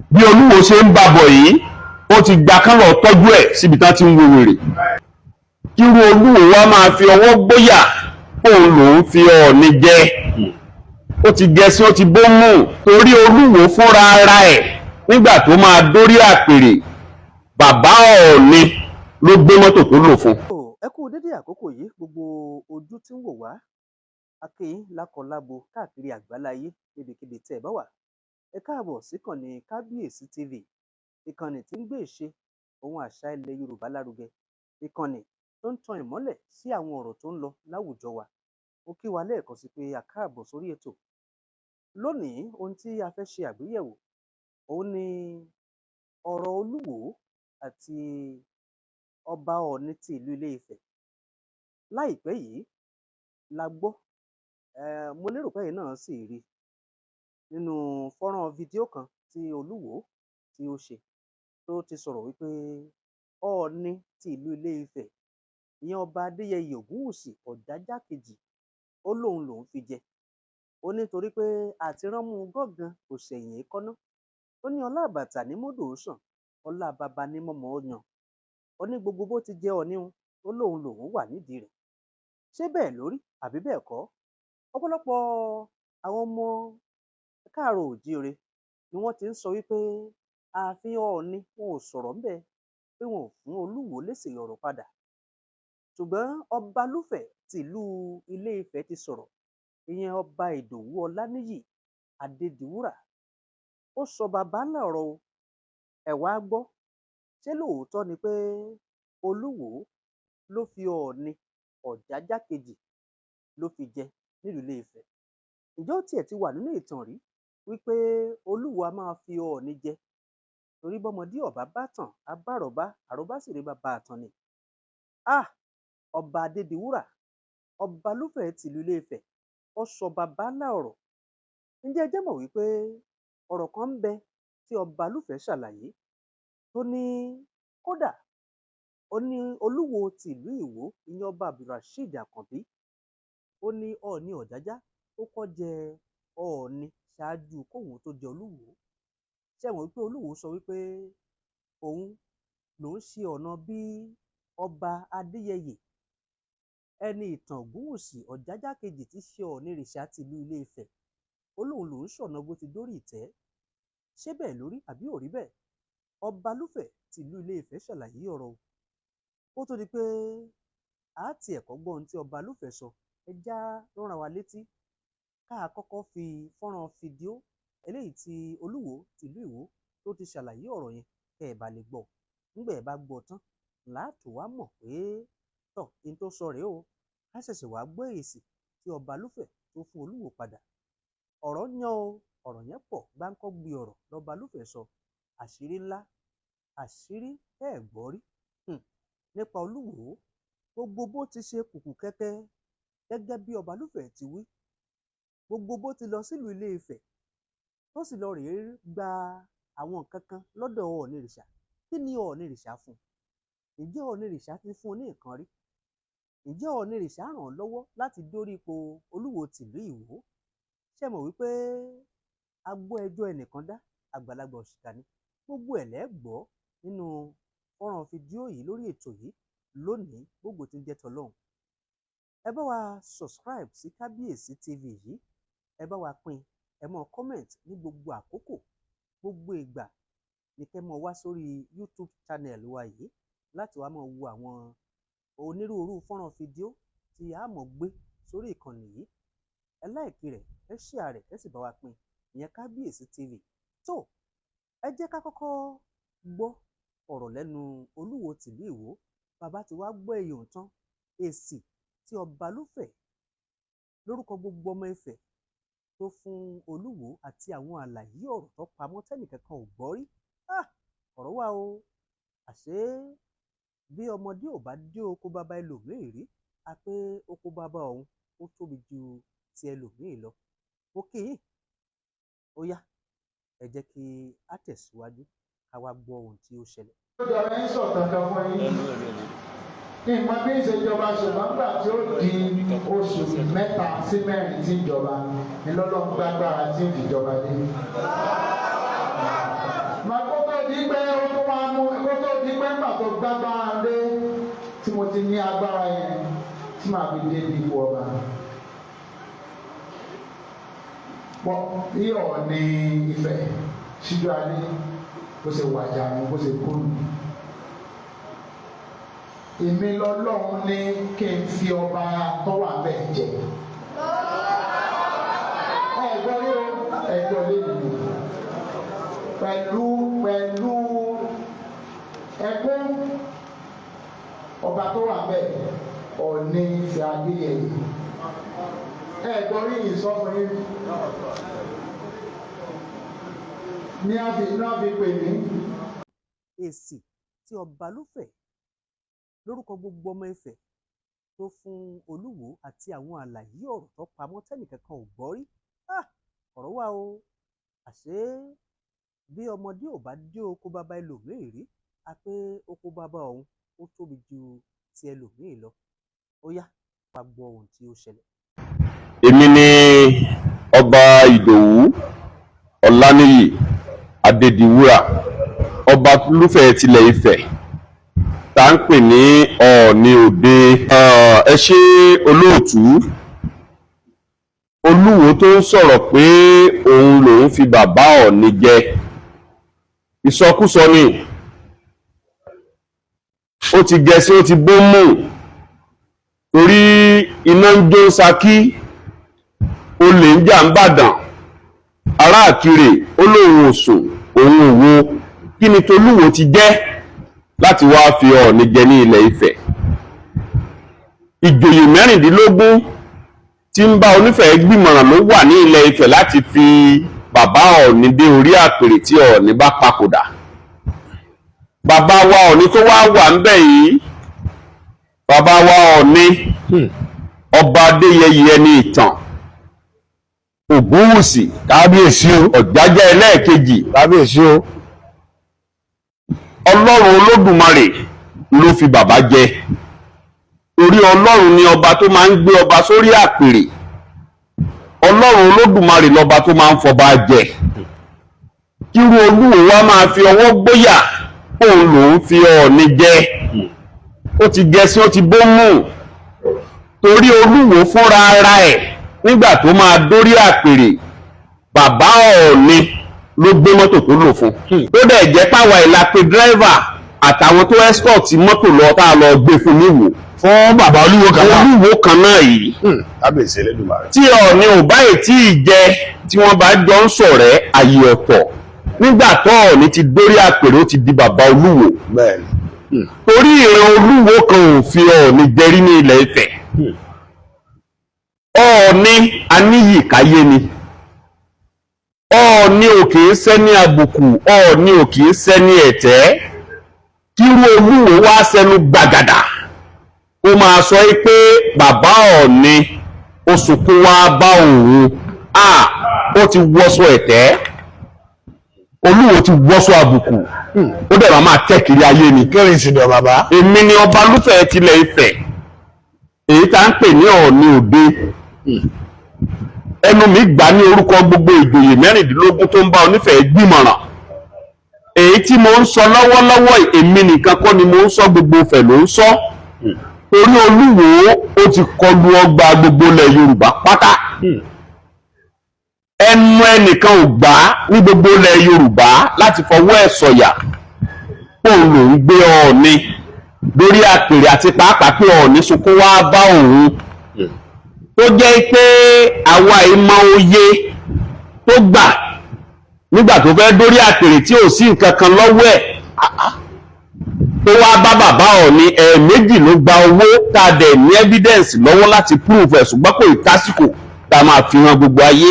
Bí Olúwo ṣe ń bàbọ̀ yìí, ó ti gba kán lọ tọ́jú ẹ̀ síbi tán ti ń wo wèrè. Kírú Olúwo wa máa fi ọwọ́ gbóyà òun lòún fi Ọọ̀ni jẹ. Ó ti gẹ sí, ó ti bó mú, torí Olúwo fúnra ara ẹ̀, nígbà tó máa dórí àpèrè, bàbá Ọọ̀ni ló gbé mọ́tò tó lò fún. Ẹ kú dédé àkókò yìí, gbogbo ojú tí ń wò wá. A kí yín lákọlábo káàkiri àgbáláyé, níbikíbi tẹ́ ẹ bá wà. Ẹ káàbọ̀ síkànnì Kábíyèsí TV, ìkànnì tí ń gbé ìṣe ohun àṣà ilẹ̀ Yorùbá lárugẹ, ìkànnì tó ń tan ìmọ́lẹ̀ sí àwọn ọ̀rọ̀ tó ń lọ láwùjọ wa. Ó kí wa lẹ́ẹ̀kan sí pé a káàbọ̀ sórí ètò lónìí. Ohun tí a fẹ́ ṣe àgbéyẹ̀wò òun ni ọ̀rọ̀ Olúwo àti ọba Ọọ̀ni ti ìlú Ilé-Ifẹ̀. Láìpẹ́ yìí la gbọ́, mo lérò pé ẹ̀yin náà sì rí nínú fọ́nrán fídíò kan tí Olúwo tí ó ṣe, tó ti sọ̀rọ̀ wípé Ọọ̀ni ti ìlú Ilé-Ifẹ̀, ìyẹn Ọba Adéyẹyè Ògúnwùsì Ọ̀jájá kejì, ó lóun lòún fi jẹ. Ó ní torí pé àtiránmú gángan kò ṣẹ̀yìn èékánná. Ó ní ọlá àbàtà ní mọ́dò ó sàn, ọlá baba ní mọ́mọ́ ó yan. Ó ní gbogbo bó ti jẹ Ọọ̀ni un, ó lóun lòún wà nídìí rẹ̀. Ṣé bẹ́ẹ̀ lórí àbí bẹ́ẹ̀ kọ́? Ọ̀pọ̀lọpọ̀ àwọn ọmọ káàárọ̀ oòjíire ni wọ́n ti ń sọ wípé ààfin Ọọ̀ni, wọn ò sọ̀rọ̀ ńbẹ̀, pé wọn ò fún Olúwo lésì ọ̀rọ̀ padà. Ṣùgbọ́n Ọbalúfẹ̀ tìlú Ilé-Ifẹ̀ ti sọ̀rọ̀, ìyẹn Ọba Ìdòwú Ọláníyì Adédiwúrà. Ó sọ baba ńlá ọ̀rọ̀ o. Ẹ wá gbọ́, ṣé lóòótọ́ ni pé Olúwo ló fi Ọọ̀ni Ọ̀jájá kejì ló fi jẹ nílùú Ilé-Ifẹ̀? Ǹjẹ́ ó tiẹ̀ ti wà nínú ìtàn rí wípé Olúwo a máa fi Ọọ̀ni jẹ? Torí bọ́mọdé ọ̀bá bá tàn, á bá àrọ́bá, àrọ́bá sì rí bàbá àtàn ni. Ah, Ọba Adédiwúrà, Ọbalúfẹ̀ tìlú Ilé-Ifẹ̀, ó sọ baba ńlá ọ̀rọ̀. Ǹjẹ́ ẹ jẹ́ mọ̀ wípé ọ̀rọ̀ kan ń bẹ tí Ọbalúfẹ̀ ṣàlàyé, tó ní kódà ó ní Olúwo tìlú Ìwó, ìyẹn Ọba Abdulrasheed Àkànbí, ó ní Ọọ̀ni Ọ̀jájá ó kọ́ jẹ Ọọ̀ni ṣáájú kóun tó jẹ Olúwo. Ṣé ẹ mọ̀ wípé Olúwo sọ wípé òun lòún ṣe ọ̀nà bí Ọba Adéyẹyè ẹni ìtàn Ògúnwùsì Ọ̀jájá kejì tí ṣe Ọọ̀nirìṣà tìlú Ilé-Ifẹ̀, ó lóun lòún ṣọ̀nà bó ti dórí ìtẹ́? Ṣé bẹ́ẹ̀ lórí àbí ò rí bẹ́ẹ̀? Ọbalúfẹ̀ tìlú Ilé-Ifẹ̀ ṣàlàyé ọ̀rọ̀ o. Ó tó di pé a ti ẹ̀kọ́ gbọ́ ohun tí Ọbalúfẹ̀ sọ, ẹ já ránra wa létí ká a kọ́kọ́ fi fọ́nrán fídíò eléyìí tí Olúwo tìlú Ìwó tó ti ṣàlàyé ọ̀rọ̀ yẹn, kẹ́ ẹ̀ bá lè gbọ́. Nígbà ẹ̀ bá gbọ́ tán láàtò wá mọ̀ pé tọ̀ n tó sọ rèé o. Ká ṣẹ̀ṣẹ̀ wá gbọ́ èsì tí Ọbalúfẹ̀ tó fún Olúwo padà. Ọ̀rọ̀ yan o, ọ̀rọ̀ yẹn pọ̀ gbáǹkọ́gbì. Ọ̀rọ̀ lọ́balúfẹ̀ sọ, àṣírí ńlá, àṣírí tẹ́ ẹ̀ gbọ́ rí nípa Olúwo, gbogbo bó ti ṣe kùkù kẹ́kẹ́, gẹ́gẹ́ bí Ọbalúfẹ̀ ti wí, gbogbo bó ti lọ sílùú Ilé-Ifẹ̀ tó sì lọ rèé gba àwọn nǹkan kan lọ́dọ̀ Ọọ̀nirìṣà. Kí ni Ọọ̀nirìṣà fún? Ǹjẹ́ Ọọ̀nirìṣà ti fún un ní nǹkan rí? Ǹjẹ́ Ọọ̀nirìṣà ràn án lọ́wọ́ láti dórí ipò Olúwo tìlú Ìwó? Ṣé mọ̀ wípé a gbọ́ ẹjọ́ ẹnìkan dá, àgbàlagbà òṣìkà ni. Gbogbo ẹ̀ lẹ́ gbọ́ nínú fọ́nrán fídíò yìí lórí ètò yìí lónìí. Gbogbo tí ń jẹ́ tọlọ́hun, ẹ bá wa subscribe sí Kábíyèsí TV yìí, ẹ bá wa pín, ẹ mọ comment ní gbogbo àkókò. Gbogbo ìgbà ní kẹ́ mọ wá sórí YouTube channel wa yìí láti wá máa wo àwọn onírúurú fọ́nrán fídíò tí a mọ̀ gbé sórí ìkànnì yìí. Ẹ like rẹ̀, ẹ share rẹ̀, ẹ sì bá wa pín, ìyẹn Kábíyèsí TV. Tó, ẹ jẹ́ ká kọ́kọ́ gbọ́ ọ̀rọ̀ lẹ́nu Olúwo tìlú Ìwó. Bàbá tí wàá gbọ́ èèyàn tán, èsì tí Ọbalúfẹ̀ lórúkọ gbogbo ọmọ Ifẹ̀ tó fún Olúwo àti àwọn àlàyé ọ̀rọ̀ tó pamọ́ tẹ́nìkankan ò gbọ́ rí. Ọ̀rọ̀ wà o. Àṣé bí ọmọdé ò bá dé oko bàbá ẹlòmíì rí, a pé oko bàbá òun ó tóbi ju ti ẹlòmíì lọ. Ó kì í ó yá, ẹ jẹ́ kí á tẹ̀síwájú ká wá gbọ́ ohun tí ó ṣẹlẹ̀. Ìjọba ń sọ kankan fún yín ní ìmọ̀ bí ń ṣèjọba, ṣùgbọ́n nígbà tí ó di oṣù 3 sí 4 tí ń jọba ní lọ́lọ́ gbàgbára tí ń fìjọba dé. pé ó tó wá mú, kó tó di pé nígbà tó gbágbára dé tí mo ti ní agbára yẹn tí màá fi dé ipò ọba. Pọ̀ bí Ọọ̀ni Ifẹ̀ Síjúadé bó ṣe wàjà nù, bó ṣe kú nù. Èmi lọ́lọ́run ní kí n fi ọba tó wà bẹ́ẹ̀ jẹ. Ẹ gbọ́ rí o, ẹ gbọ́ lé mi. Pẹ̀lú ẹkún ọba tó wà bẹ́ẹ̀, Ọọ̀ni Ifẹ̀ Adéyẹyè. Ẹ gbọ́ rí ìsọfún yín. Ní a fi pè mí. Èsì tí Ọbalúfẹ̀ lórúkọ gbogbo ọmọ Ifẹ̀ tó fún Olúwo àti àwọn àlàyé ọ̀rọ̀ tó pamọ́ tẹ́nìkankan ò gbọ́ rí. Ọ̀rọ̀ wà o. Àṣé bí ọmọdé ò bá dé oko bàbá ẹlòmíì rí, a pé oko bàbá òun ó tóbi ju ti ẹlòmíì lọ. Ó yá, wá gbọ́ ohun tí ó ṣẹlẹ̀. Èmi ni Ọba Ìdòwú Ọláníyì Adédiwúrà, ọba Lúfẹ̀ tilẹ̀ Ifẹ̀ tá ń pè ní Ọọ̀ni Òde. Ẹ ṣé olóòtú. Olúwo tó ń sọ̀rọ̀ pé òun lòun fi bàbá Ọọ̀ni jẹ, ìsọkúsọ ni. Ó ti gẹ̀ẹ́sì, ó ti bó mú, torí iná ń jó Ṣakí, olè ń jà ń bàdàn, ará Àkirè ó lóun ò sùn, òun ò wo. Kí ni tolúwo ti jẹ́ láti wá fi Ọọ̀ni jẹ ní ilẹ̀ Ifẹ̀? Ìjòyè 16 tí ń bá onífẹ̀ẹ́ gbìmọ̀ràn ló wà ní ilẹ̀ Ifẹ̀ láti fi bàbá Ọọ̀ni dé orí àpèrè tí Ọọ̀ni bá papòdà. Bàbá wa Ọọ̀ni tó wá wà ń bẹ̀ yìí, bàbá wa Ọọ̀ni Ọba Adéyẹyè ẹni ìtàn Ògúnwùsì, kábíyèsí o, Ọ̀jájá ẹlẹ́ẹ̀kejì, kábíyèsí o, Ọlọ́run Olódùmarè ló fi bàbá jẹ, torí Ọlọ́run ni ọba tó máa ń gbé ọba sórí àpèrè. Ọlọ́run Olódùmarè lọba tó máa ń fọba jẹ. Kírú Olúwo wa máa fi ọwọ́ gbóyà òun lòún fi Ọọ̀ni jẹ, ó ti gẹ̀ẹ́sì, ó ti bó mú, torí Olúwo fúnra ara ẹ̀ nígbà tó máa dórí àpèrè, bàbá Ọọ̀ni ló gbé mọ́tò tó lò fún. Tó dẹ̀ jẹ́ páwa ìlà pé dírẹ́fà àtàwọn tó escort mọ́tò lọ tá a lọ gbé fún níwò. Fún bàbá Olúwo kan náà. Olúwo kan náà yìí. Kábíyèsí Elédùmarè. Tí Ọọ̀ni ò báyìí tí ì jẹ, tí wọ́n bá jọ ń ṣọ̀rẹ́ àyè ọ̀tọ̀, nígbà tó Ọọ̀ni ti dórí àpèrè, ó ti di bàbá Olúwo. Bẹ́ẹ̀ni. Torí ìran Olúwo kan ò fi Ọọ̀ni jẹrí ní ilẹ̀ Ifẹ̀. Ọọ̀ni aníyìkáyé ni. Ọọ̀ni ò kìí sẹ́ni àbùkù, Ọọ̀ni ò kìí sẹ́ni ẹ̀tẹ́. Kírú Olúwo wá sẹ́nu gbàgàdà ó máa sọ pé bàbá Ọọ̀ni ó sunkún wá bá òun, ó ti wọṣọ ẹ̀tẹ́, Olúwo ti wọṣọ àbùkù, ó dẹ̀ máa tẹ́ kiri ayé ni. Kí ni ìsìndọ̀ bàbá? Èmi ni ọba Lúfẹ̀ tilẹ̀ Ifẹ̀ èyí tá ń pè ní Ọọ̀ni Òde. Ẹnu mi gbà ní orúkọ gbogbo ìjòyè 16 tó ń bá onífẹ̀ẹ́ gbìmọ̀ràn. Èyí tí mo ń sọ lọ́wọ́lọ́wọ́, èmi nìkan kọ́ ni mo ń sọ, gbogbo Ifẹ̀ ló ń sọ, torí Olúwo ó ti kọlu ọgbà gbogbo ilẹ̀ Yorùbá pátá. Ẹnu ẹnìkan ò gbà ní gbogbo ilẹ̀ Yorùbá láti fọwọ́ ẹ̀ sọ̀yà póun lòún gbé Ọọ̀ni lórí àpèrè, àti pàápàá pé Ọọ̀ni sunkún wá bá òun, tó jẹ́ pé àwa ìmọ̀ oyè tó gbà nígbà tó fẹ́ dórí àpèrè tí ò sí nǹkan kan lọ́wọ́ ẹ̀ tó wá bá bàbá Ọọ̀ni, ẹ̀ẹ̀mejì ló gba owó tá a dẹ̀ ní evidence lọ́wọ́ láti prove ẹ̀, ṣùgbọ́n kò ì tásìkò tá a máa fi hàn gbogbo ayé.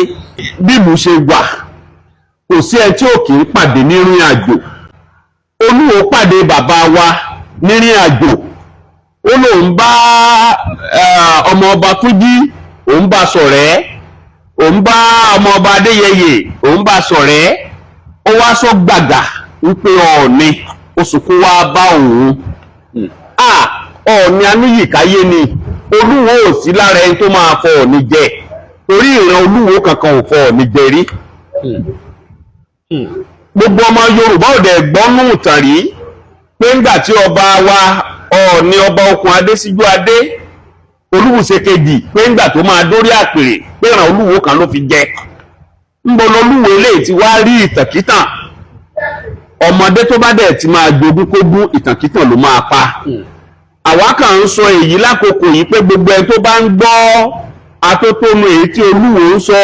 Bí ìlú ṣe wà, kò sí ẹ tí ò kì í pàdé nírìn àjò. Olúwo pàdé bàbá wa nírìn àjò, ó lóun bá ọmọ ọba Túnjí, òun bá ṣọ̀rẹ́, òun bá ọmọ ọba Adéyẹyè, òun bá ṣọ̀rẹ́. Ó wá sọ gbàgà wípé Ọọ̀ni ó sunkún wá bá òun. Ọọ̀ni aníyìkáyé ni. Olúwo ò sí lára ẹni tó máa fọ Ọọ̀ni jẹ, torí ìran Olúwo kankan ò fọ Ọọ̀ni jẹ rí. Gbogbo ọmọ Yorùbá ò dẹ̀ gbọ́nú ìtàn rí pé ńgbà tí ọba wa Ọọ̀ni, ọba Okùn Adé síjú adé Olúwùsẹ kejì, pé ńgbà tó máa dórí àpèrè, pé ìran Olúwo kan ló fi jẹ. Ńbọ lolúwo eléyìí ti wá rí ìtànkítàn? Ọmọdé tó bá dẹ̀ ti máa jogún kógún, ìtànkítàn ló máa pa. Àwa kàn ń sọ èyí lákòókò yìí pé gbogbo ẹni tó bá ń gbọ́ atótónu èyí tí Olúwo ń sọ,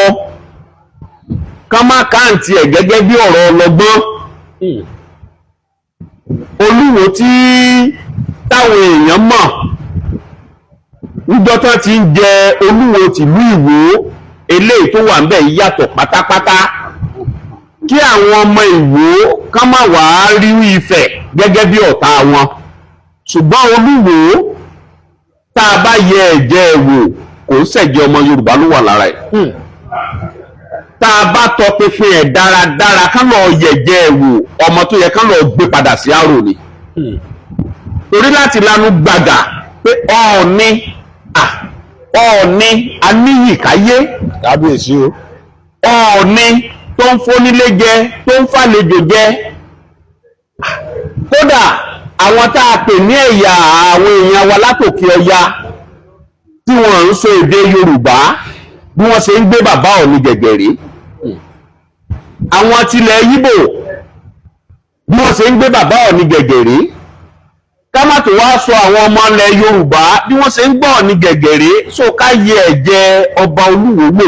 ká má káàntì ẹ̀ gẹ́gẹ́ bí ọ̀rọ̀ ọlọ́gbọ́n. Olúwo tí táwọn èèyàn mọ̀ níjọ́ tán ti ń jẹ Olúwo tìlú Ìwó, eléyìí tó wà ńbẹ̀ yàtọ̀ pátápátá. Kí àwọn ọmọ Ìwó ká má wàá rí Ifẹ̀ gẹ́gẹ́ bí ọ̀tá wọn, ṣùgbọ́n Olúwo tá a bá yẹ ẹ̀jẹ̀ ẹ̀ wò, kò ń ṣẹ̀jẹ̀ ọmọ Yorùbá ló wà lára ẹ̀. Tá a bá tọpinpin ẹ̀ dáradára, ká lọ yẹ̀jẹ̀ ẹ̀ wò, ọmọ tó yẹ ká lọ gbé padà sí àrò ni. Torí láti lanu gbàgà pé Ọọ̀ni, Ọọ̀ni aníyìkáyé. Kábíyèsí o. Ọọ̀ni tó ń fónílé jẹ, tó ń fàlejò jẹ, kódà àwọn tá a pè ní ẹ̀yà àwọn èèyàn wa látòkè ọya tí wọ́n ń sọ èdè Yorùbá, bí wọ́n ṣe ń gbé bàbá Ọọ̀ni gẹ̀gẹ̀ rí. Àwọn tilẹ̀ Yíbò, bí wọ́n ṣe ń gbé bàbá Ọọ̀ni gẹ̀gẹ̀ rí. Ká má tó wá sọ àwọn ọmọ ilẹ̀ Yorùbá, bí wọ́n ṣe ń gbọ́ Ọọ̀ni gẹ̀gẹ̀ rí. So ká yẹ ẹ̀jẹ̀ ọba Olúwo wò.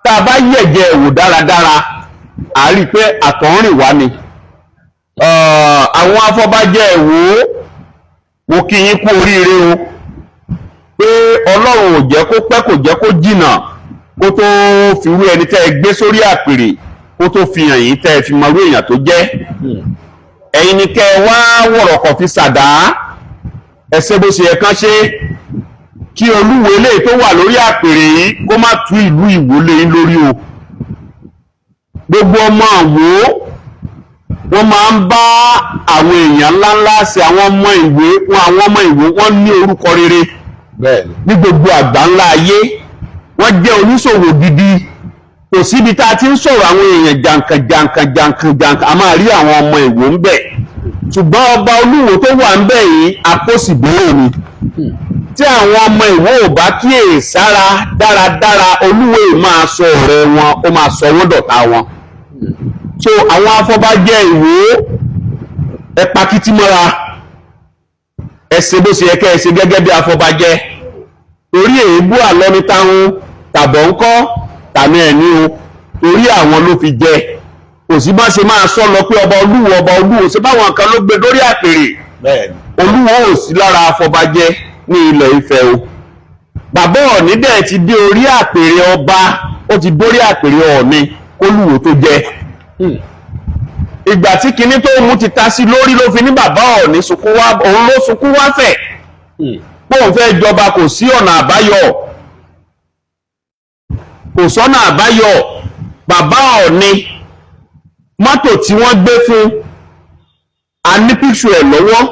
Tá a bá yẹ̀jẹ̀ wò dáradára, à rí i pé àtọ̀húnrìn wá ni. Àwọn afọbajẹ Ìwó, mo kí yín kú oríire o, pé Ọlọ́run ò jẹ́ kó pẹ́, kò jẹ́ kó jìnnà kó tó fi wú ẹni tẹ́ ẹ gbé sórí àpèrè, kó tó fi hàn yín, tẹ́ ẹ fi mọrú èèyàn tó jẹ́. Ẹ̀yin ni kẹ́ ẹ wá wọ̀rọ̀kọ̀ fi ṣàdá ẹsẹ̀ bó ṣe yẹ kán ṣe, kí Olúwo eléyìí tó wà lórí àpèrè yìí kó má tú ìlú Ìwó lé yín lórí o. Gbogbo ọmọ Ìwó, wọ́n máa ń bá àwọn èèyàn ńláńlá ṣe. Àwọn ọmọ Ìwó wọn, àwọn ọmọ Ìwó, wọ́n ní orúkọ rere ní gbogbo àgbà ńlá ayé. Wọ́n jẹ́ oníṣòwò gidi. Kò síbi tá a ti ń sọ̀rọ̀ àwọn èèyàn jàǹkàn jàǹkàn jàǹkàn jàǹkàn, a máa rí àwọn ọmọ Ìwó ń bẹ̀. Ṣùgbọ́n ọba Olúwo tó wà ń bẹ̀ yìí, àpòsìbéèrè ni. Tí àwọn ọmọ Ìwó ò bá kíyè sára dáradára, Olúwo yìí máa sọ ọ̀rẹ́ wọn, ó máa sọ wọ́n dọ̀tá wọn. So àwọn afọbajẹ Ìwó, ẹ pakítí mọ́ra, ẹ ṣe bó ṣe yẹ kẹ́ ẹ ṣe gẹ́gẹ́ bí afọbajẹ, torí èébú àlọ́ ní táwọn tàbọ̀ ń kọ́ tàmí ẹ̀ ní o, torí àwọn ló fi jẹ. Kò sí bá ṣe máa sọ lọ pé ọba Olúwo, ọba Olúwo, ṣe báwọn kan ló gbé lórí àpèrè. Olúwo ò sí lára afọbajẹ ní ilẹ̀ Ifẹ̀ o. Bàbá Ọọ̀ni dẹ̀ ti dé orí àpèrè ọba, ó ti dórí àpèrè Ọọ̀ni kólúwo tó jẹ. Ìgbà tí kinní tó mú ti ta sí lórí ló fi ní bàbá Ọọ̀ni sunkún wá, òun ló sunkún wá fẹ̀ póun fẹ́ jọba. Kò sí ọ̀nà àbáyọ, kò sọ́nà àbáyọ. Bàbá Ọọ̀ni, mọ́tò tí wọ́n gbé fún a ní píṣù ẹ̀ lọ́wọ́.